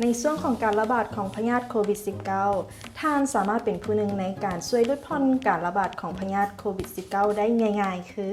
ໃນຊ່ວງຂອງການລະບາດຂອງພະຍາດໂຄວິດ-19, ທ່ານສາມາດເປັນຜູ້ໜຶ່ງໃນການຊ່ວຍຫຼຸດຜ່ອນການລະບາດຂອງພະຍາດໂຄວິດ-19 ໄດ້ງ່າຍໆ ຄື